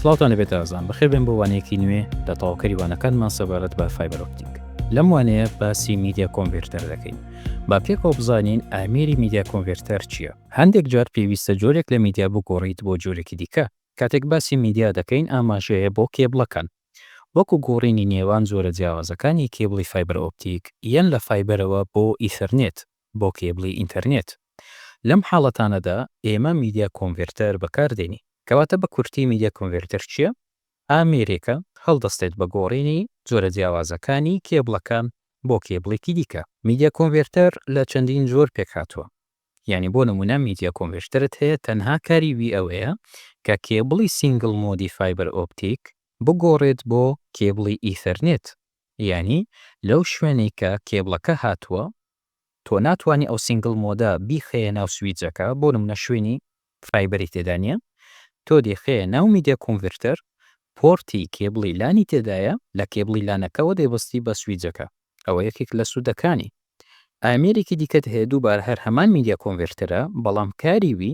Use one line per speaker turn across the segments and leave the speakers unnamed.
سڵاوتان لەبێت ئازان بەخێربێن بۆ وانەیەکی نوێ لە تەواوکەری وانەکانمان سەبارەت بە fiber optic. لەم وانەیە باسی media converter دەکەین. با پێکەوە بزانین ئامێری media converter چییە؟ هەندێک جار پێویستە جۆرێک لە میدیا بگۆڕیت بۆ جۆرێکی دیکە. کاتێک باسی میدیا دەکەین ئاماژەیە بۆ کێبڵەکان. وەکو گۆڕینی نێوان جۆرە جیاوازەکانی کێبڵی fiber optic یان لە fiber ەوە بۆ Ethernet بۆ کێبڵی ئینتەرنێت. لەم حاڵەتانەدا ئێمە media converter بەکاردێنین. کەواتە بە کورتی media converter چییە؟ ئامێرێکە هەڵدەستێت بە گۆڕینی جۆرە جیاوازەکانی کێبڵەکان بۆ کێبڵێکی دیکە. media converter لە چەندین جۆر پێکهاتووە. یانی بۆ نموونە media converter ت هەیە تەنها کاری وی ئەوەیە کە کێبڵی single mode ی fiber optic بگۆڕێت بۆ کێبڵی Ethernet یانی لەو شوێنەی کە کێبڵەکە هاتووە تۆ ناتوانی ئەو single mode ە بیخەیە ناو سویجەکە بۆ نمونە شوێنی fiber ی تێدا نیە تۆ دەیخەیە ناو media converter port ی کێبڵی LAN ی تێدایە لە کێبڵی LAN ەکەوە دەیبەستی بە سویجەکە ئەوە یەکێک لە سودەکانی ئامێرێکی دیکەت هەیە دووبارە هەر هەمان media converter ە بەڵام کاری وی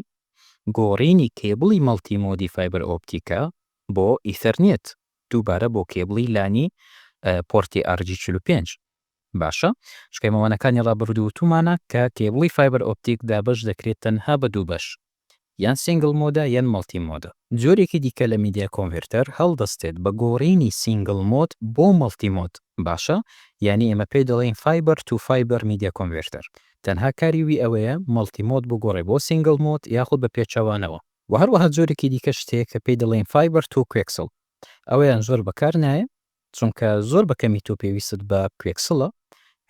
گۆڕینی کێبڵی multi mode ی fiber optic ە بۆ Ethernet دووبارە بۆ کێبڵی LAN ی port ی RJ 45 باشە چونکە ئێمە وانەکانی ڕابردوو وتومانە کە کێبڵی fiber optic دابەش دەکرێت تەنها بە دوو بەش یان single mode ە یان multi mode ە. جۆرێکی دیکە لە media converter هەڵدەستێت بە گۆڕینی single mode بۆ multi mode باشە یانی ئێمە پێی دەڵێین fiber to fiber media converter تەنها کاری وی ئەوەیە multi mode بگۆڕێ بۆ single mode یاخود بە پێچەوانەوە. وە هەروەها جۆرێکی دیکەشت هەیە کە پێی دەڵێین fiber to coaxial ئەوەیان زۆر بەکار نایە چونکە زۆر بە کەمی تۆ پێویستت بە coaxial ە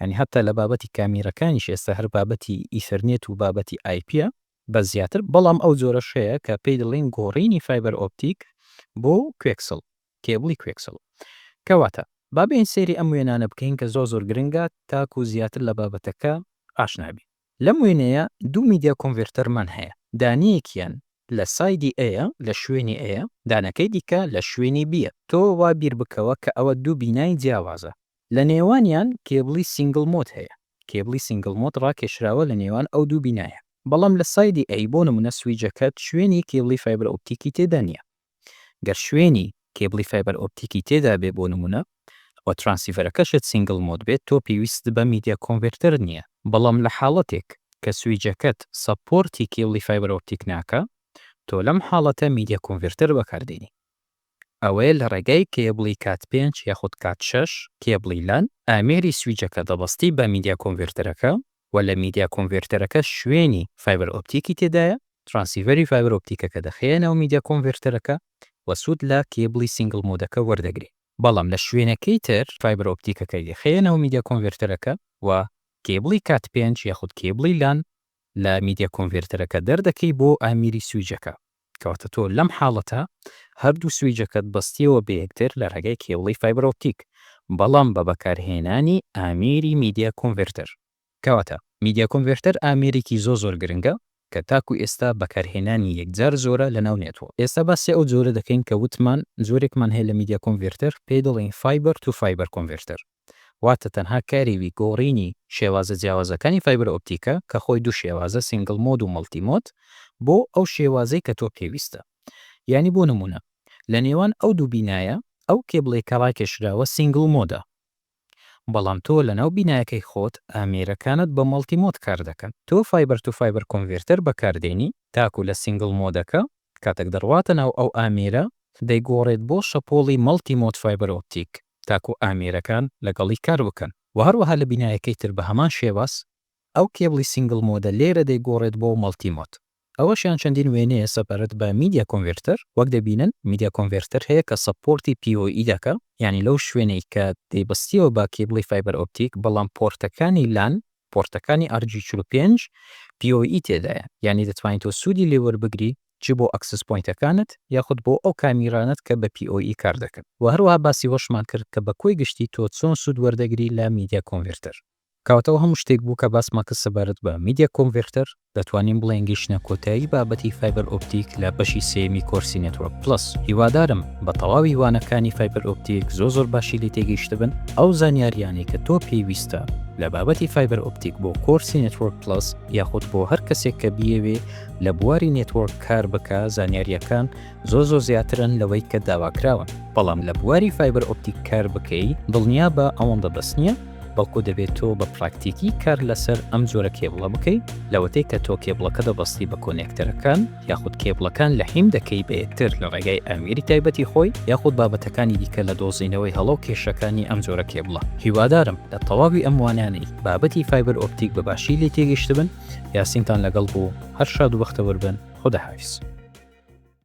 یانی هەتا لە بابەتی کامیرەکانیش ئێستا هەر بابەتی Ethernet و بابەتی IP یە بە زیاتر بەڵام ئەو جۆرەش هەیە کە پێی دەڵێین گۆڕینی fiber optic بۆ coaxial کێبڵی coaxial کەواتە با بێین سەیری ئەم وێنانە بکەین کە زۆر زۆر گرنگە تاکو زیاتر لە بابەتەکە ئاشنا بین. لەم وێنەیە دوو media converter مان هەیە، دانەیەکیان لە side ی A یە، لە شوێنی A یە، دانەکەی دیکە لە شوێنی B یە. تۆ وا بیر بکەوە کە ئەوە دوو بینای جیاوازە. لە نێوانیان کێبڵی single mode هەیە. کێبڵی single mode ڕاکێشراوە لە نێوان ئەو دوو بینایە. بەڵام لە side ی A بۆ نموونە سویجەکەت شوێنی کێبڵی fiber optic ی تێدا نییە. گەر شوێنی کێبڵی fiber optic ی تێدا بێ بۆ نمونە و transceiver ەکەشت single mode بێت تۆ پێویستت بە media converter نیە، بەڵام لە حاڵەتێک کە سویجەکەت support ی کێبڵی fiber optic ناکا تۆ لەم حاڵەتە media converter بەکاردێنی ئەوەیە لە ڕێگای کێبڵی cat پێنج یاخود cat شەش کێبڵی LAN ئامێری سویجەکە دەبەستی بە media converter ەکە و لە media converter ەکە شوێنی fiber optic ی تێدایە transceiver ی fiber optic ەکە دەخەیە ناو media converter ەکە و سوود لە کێبڵی single mode ەکە وەردەگرێ. بەڵام لە شوێنەکەی تر fiber optic ەکەی دەخەیە ناو media converter ەکە و کێبڵی cat پێنج یاخود کێبڵی LAN لە media converter ەکە دەردەکەی بۆ ئامیری سویجەکە. کەواتە تۆ لەم حاڵەتە هەردوو سویجەکەت بەستیەوە بەیەکتر لە ڕێگای کێبڵی fiber optic بەڵام بە بەکارهێنانی ئامیری media converter. کەواتە media converter ئامێرێکی زۆر زۆر گرنگە کە تاکو ئێستا بەکارهێنانی یەکجار زۆرە لەناو network. ئێستا باسی ئەو جۆرە دەکەین کە وتمان جۆرێکمان هەیە لە media converter پێی دەڵێین fiber to fiber converter واتە تەنها کاری وی گۆڕینی شێوازە جیاوازەکانی fiber optic ە کە خۆی دوو شێوازە single mode و multi mode بۆ ئەو شێوازەی کە تۆ پێویستە یانی بۆ نمونە لە نێوان ئەو دوو بینایە ئەو کێبڵەی کە ڕاکێشراوە single mode ە بەڵام تۆ لەناو بینایەکەی خۆت ئامێرەکانت بە multi mode کار دەکەن. تۆ fiber to fiber converter بەکاردێنی تاکو لە single mode ەکە کاتێک دەڕواتە ناو ئەو ئامێرە دەیگۆڕێت بۆ شەپۆڵی multi mode fiber optic تاکو ئامێرەکان لەگەڵی کار بکەن وە هەروەها لە بینایەکەی تر بە هەمان شێواز ئەو کێبڵی single mode ە لێرە دەیگۆڕێت بۆ multi mode. ئەوەشیان چەندین وێنەیە سەبارەت بە media converter، وەک دەبینن media converter هەیە کە support ی PoE دەکا، یانی لەو شوێنەی کە دەیبەستیەوە بە کێبڵی fiber optic بەڵام port ەکانی LAN port ەکانی RJ 45 PoE تێدایە، یانی دەتوانی تۆ سوودی لێ وەربگری چ بۆ access point ەکانت یاخود بۆ ئەو کامیرانەت کە بە PoE کار دەکەن. وە هەروەها باسی وەشمان کرد کە بە کۆی گشتی تۆ چۆن سوود وەردەگری لە media converter. کەواتە ئەوە هەموو شتێک بوو کە باسمان کرد سەبارەت بە media converter، دەتوانین بڵێین گەیشتینە کۆتایی بابەتی fiber optic لە بەشی سێیەمی کۆرسی Network Plus. هیوادارم بە تەواوی وانەکانی fiber optic زۆر زۆر باشی لێ تێگەیشتبن، ئەو زانیاریانەی کە تۆ پێویستە. لە بابەتی fiber optic بۆ کۆرسی Network Plus یاخود بۆ هەر کەسێک کە بیەوێ لە بواری network کار بکا زانیاریەکان زۆر زۆر زیاترن لەوەی کە داواکراون بەڵام لە بواری fiber optic کار بکەی دڵنیابە ئەوەندە بەس نیە بەڵکو دەبێت تۆ بە پراکتیکی کار لەسەر ئەم جۆرە کێبڵە بکەی لەوەتەی کە تۆ کێبڵەکە دەبەستی بە connector ەکان یاخود کێبڵەکان لەحیم دەکەی بە یەکتر لە ڕێگای ئامێری تایبەتی خۆی یاخود بابەتەکانی دیکە لە دۆزینەوەی هەڵە و کێشەکانی ئەم جۆرە کێبڵە. هیوادارم لە تەواوی ئەم وانانەی بابەتی fiber optic بە باشی لێی تێگەیشتبن. یاسینتان لەگەڵ بوو هەر شاد و بەختەوەر بن. خوداحافیز.